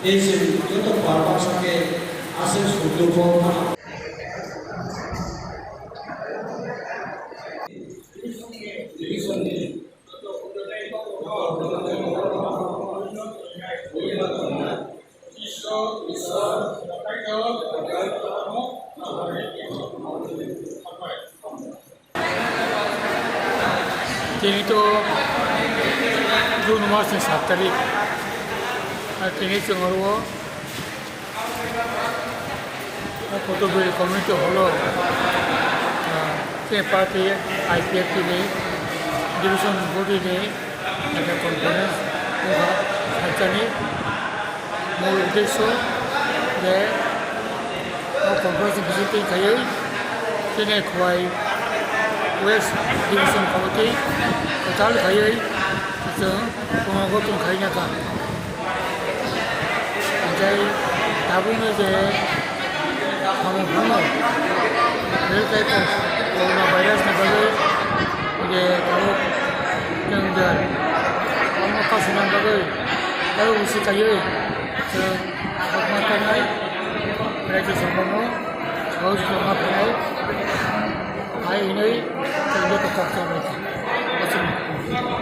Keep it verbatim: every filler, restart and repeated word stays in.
Tei chwng joto pal baksa khe aswk sujokbo mano. Tini to June mas ni sat tarik. Ar tini chwng oro o Kotobwil community hall o, ah, tei party I P F T ni division body ni ekta conference wngkha. Saitani mul uddesho je o conference ni bisingtwi khaiwi tini Khowai West Division Committee kwtal khaiwi chwng punogoton khaina kha. Hingkhai tabukni je samung phano, rel tei corona virus ni bagwi je tabuk danger omo kasina bagwi tabuk bisi kaiwi chwng kokma tangnai, raisa samungno sahos tongma phainai hai hinwi chwng joto kok chalaikha.